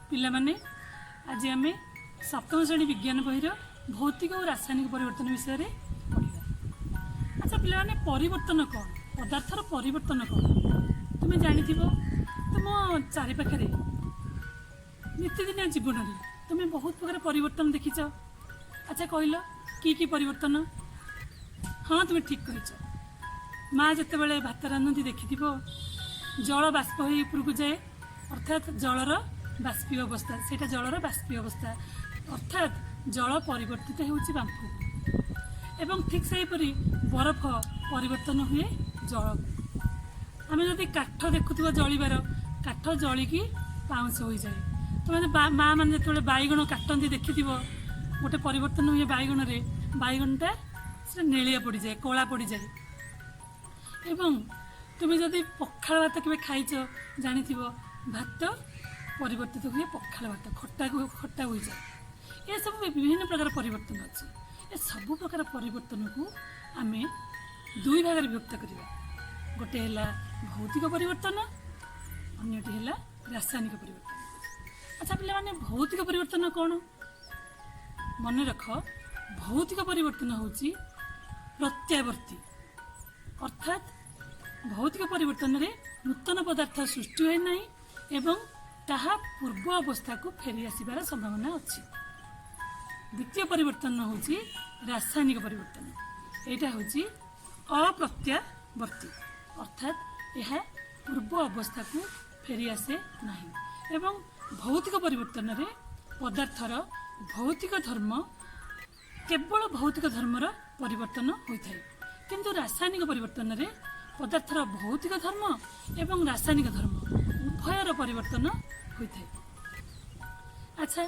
ପିଲାମାନେ, ଆଜି ଆମେ ସପ୍ତମ ଶ୍ରେଣୀ ବିଜ୍ଞାନ ବହିର ଭୌତିକ ଓ ରାସାୟନିକ ପରିବର୍ତ୍ତନ ବିଷୟରେ ପଢ଼ିବା। ଆଚ୍ଛା ପିଲାମାନେ, ପରିବର୍ତ୍ତନ କ'ଣ? ପଦାର୍ଥର ପରିବର୍ତ୍ତନ କ'ଣ? ତୁମେ ଜାଣିଥିବ, ତୁମ ଚାରିପାଖରେ ନିତିଦିନିଆ ଜୀବନରେ ତୁମେ ବହୁତ ପ୍ରକାର ପରିବର୍ତ୍ତନ ଦେଖିଛ। ଆଚ୍ଛା କହିଲ, କି କି ପରିବର୍ତ୍ତନ? ହଁ, ତୁମେ ଠିକ୍ କହିଛ। ମା ଯେତେବେଳେ ଭାତ ରାନ୍ଧନ୍ତି ଦେଖିଥିବ, ଜଳ ବାଷ୍ପ ହୋଇ ଉପରକୁ ଯାଏ। ଅର୍ଥାତ୍ ଜଳର ବାଷ୍ପୀୟ ଅବସ୍ଥା ସେଇଟା। ଜଳର ବାଷ୍ପୀୟ ଅବସ୍ଥା, ଅର୍ଥାତ୍ ଜଳ ପରିବର୍ତ୍ତିତ ହେଉଛି ବାଷ୍ପକୁ। ଏବଂ ଠିକ୍ ସେହିପରି ବରଫ ପରିବର୍ତ୍ତନ ହୁଏ ଜଳକୁ। ଆମେ ଯଦି କାଠ ଦେଖୁଥିବ ଜଳିବାର, କାଠ ଜଳିକି ପାଉଁଶ ହୋଇଯାଏ। ତୁମେ ମା ମାନେ ଯେତେବେଳେ ବାଇଗଣ କାଟନ୍ତି ଦେଖିଥିବ, ଗୋଟେ ପରିବର୍ତ୍ତନ ହୁଏ ବାଇଗଣରେ। ବାଇଗଣଟା ସେଟା ନେଳିଆ ପଡ଼ିଯାଏ, କଳା ପଡ଼ିଯାଏ। ଏବଂ ତୁମେ ଯଦି ପଖାଳ ଭାତ କେବେ ଖାଇଛ, ଜାଣିଥିବ, ଭାତ ପରିବର୍ତ୍ତିତ ହୁଏ ପଖାଳ ଭାତ, ଖଟାକୁ ଖଟା ହୋଇଯାଏ। ଏସବୁ ବିଭିନ୍ନ ପ୍ରକାର ପରିବର୍ତ୍ତନ ଅଛି। ଏ ସବୁ ପ୍ରକାର ପରିବର୍ତ୍ତନକୁ ଆମେ ଦୁଇ ଭାଗରେ ବିଭକ୍ତ କରିବା। ଗୋଟେ ହେଲା ଭୌତିକ ପରିବର୍ତ୍ତନ, ଅନ୍ୟଟି ହେଲା ରାସାୟନିକ ପରିବର୍ତ୍ତନ। ଆଚ୍ଛା ପିଲାମାନେ, ଭୌତିକ ପରିବର୍ତ୍ତନ କ'ଣ? ମନେ ରଖ, ଭୌତିକ ପରିବର୍ତ୍ତନ ହେଉଛି ପ୍ରତ୍ୟାବର୍ତ୍ତୀ। ଅର୍ଥାତ୍ ଭୌତିକ ପରିବର୍ତ୍ତନରେ ନୂତନ ପଦାର୍ଥ ସୃଷ୍ଟି ହୁଏ ନାହିଁ ଏବଂ ତାହା ପୂର୍ବ ଅବସ୍ଥାକୁ ଫେରି ଆସିବାର ସମ୍ଭାବନା ଅଛି। ଦ୍ୱିତୀୟ ପରିବର୍ତ୍ତନ ହେଉଛି ରାସାୟନିକ ପରିବର୍ତ୍ତନ। ଏଇଟା ହେଉଛି ଅପ୍ରତ୍ୟାବର୍ତ୍ତୀ, ଅର୍ଥାତ୍ ଏହା ପୂର୍ବ ଅବସ୍ଥାକୁ ଫେରି ଆସେ ନାହିଁ। ଏବଂ ଭୌତିକ ପରିବର୍ତ୍ତନରେ ପଦାର୍ଥର ଭୌତିକ ଧର୍ମ, କେବଳ ଭୌତିକ ଧର୍ମର ପରିବର୍ତ୍ତନ ହୋଇଥାଏ। କିନ୍ତୁ ରାସାୟନିକ ପରିବର୍ତ୍ତନରେ ପଦାର୍ଥର ଭୌତିକ ଧର୍ମ ଏବଂ ରାସାୟନିକ ଧର୍ମ ଉଭୟର ପରିବର୍ତ୍ତନ ହୋଇଥାଏ। ଆଚ୍ଛା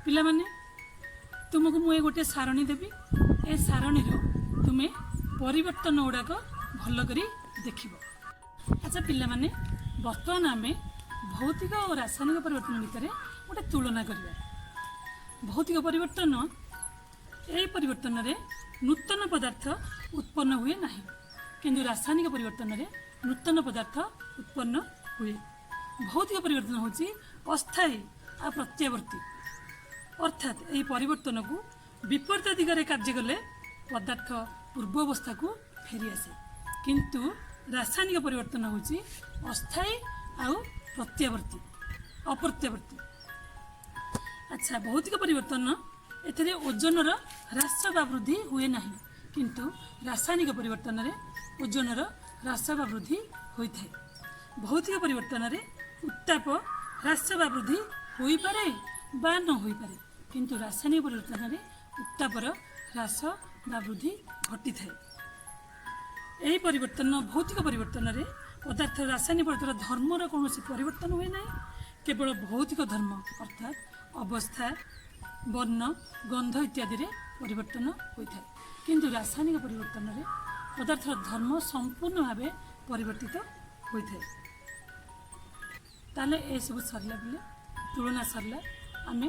ପିଲାମାନେ, ତୁମକୁ ମୁଁ ଏ ଗୋଟିଏ ସାରଣୀ ଦେବି। ଏ ସାରଣୀରୁ ତୁମେ ପରିବର୍ତ୍ତନ ଗୁଡ଼ାକ ଭଲ କରି ଦେଖିବ। ଆଚ୍ଛା ପିଲାମାନେ, ବର୍ତ୍ତମାନ ଆମେ ଭୌତିକ ଓ ରାସାୟନିକ ପରିବର୍ତ୍ତନ ଭିତରେ ଗୋଟେ ତୁଳନା କରିବା। ଭୌତିକ ପରିବର୍ତ୍ତନ, ଏହି ପରିବର୍ତ୍ତନରେ ନୂତନ ପଦାର୍ଥ ଉତ୍ପନ୍ନ ହୁଏ ନାହିଁ। କିନ୍ତୁ ରାସାୟନିକ ପରିବର୍ତ୍ତନରେ ନୂତନ ପଦାର୍ଥ ଉତ୍ପନ୍ନ ହୁଏ। ଭୌତିକ ପରିବର୍ତ୍ତନ ହେଉଛି ଅସ୍ଥାୟୀ ଆଉ ପ୍ରତ୍ୟାବର୍ତ୍ତୀ। ଅର୍ଥାତ୍ ଏହି ପରିବର୍ତ୍ତନକୁ ବିପରୀତ ଦିଗରେ କାର୍ଯ୍ୟ କଲେ ପଦାର୍ଥ ପୂର୍ବ ଅବସ୍ଥାକୁ ଫେରିଆସେ। କିନ୍ତୁ ରାସାୟନିକ ପରିବର୍ତ୍ତନ ହେଉଛି ଅସ୍ଥାୟୀ ଆଉ ପ୍ରତ୍ୟାବର୍ତ୍ତୀ, ଅପ୍ରତ୍ୟାବର୍ତ୍ତୀ। ଆଚ୍ଛା, ଭୌତିକ ପରିବର୍ତ୍ତନ, ଏଥିରେ ଓଜନର ହ୍ରାସ ବା ବୃଦ୍ଧି ହୁଏ ନାହିଁ। କିନ୍ତୁ ରାସାୟନିକ ପରିବର୍ତ୍ତନରେ ଓଜନର ହ୍ରାସ ବା ବୃଦ୍ଧି ହୋଇଥାଏ। ଭୌତିକ ପରିବର୍ତ୍ତନରେ ଉତ୍ତାପ ହ୍ରାସ ବା ବୃଦ୍ଧି ହୋଇପାରେ ବା ନ ହୋଇପାରେ। କିନ୍ତୁ ରାସାୟନିକ ପରିବର୍ତ୍ତନରେ ଉତ୍ତାପର ହ୍ରାସ ବା ବୃଦ୍ଧି ଘଟିଥାଏ। ଏହି ପରିବର୍ତ୍ତନ, ଭୌତିକ ପରିବର୍ତ୍ତନରେ ପଦାର୍ଥ ରାସାୟନିକ ପଦାର୍ଥର ଧର୍ମର କୌଣସି ପରିବର୍ତ୍ତନ ହୁଏ ନାହିଁ। କେବଳ ଭୌତିକ ଧର୍ମ, ଅର୍ଥାତ୍ ଅବସ୍ଥା, ବର୍ଣ୍ଣ, ଗନ୍ଧ ଇତ୍ୟାଦିରେ ପରିବର୍ତ୍ତନ ହୋଇଥାଏ। କିନ୍ତୁ ରାସାୟନିକ ପରିବର୍ତ୍ତନରେ ପଦାର୍ଥର ଧର୍ମ ସମ୍ପୂର୍ଣ୍ଣ ଭାବେ ପରିବର୍ତ୍ତିତ ହୋଇଥାଏ। ତାହେଲେ ଏସବୁ ସରିଲା ପିଲେ, ତୁଳନା ସରିଲା। ଆମେ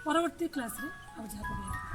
ପରବର୍ତ୍ତୀ କ୍ଲାସ୍ରେ ଆଉ ଯାହା ପଢ଼ିବା।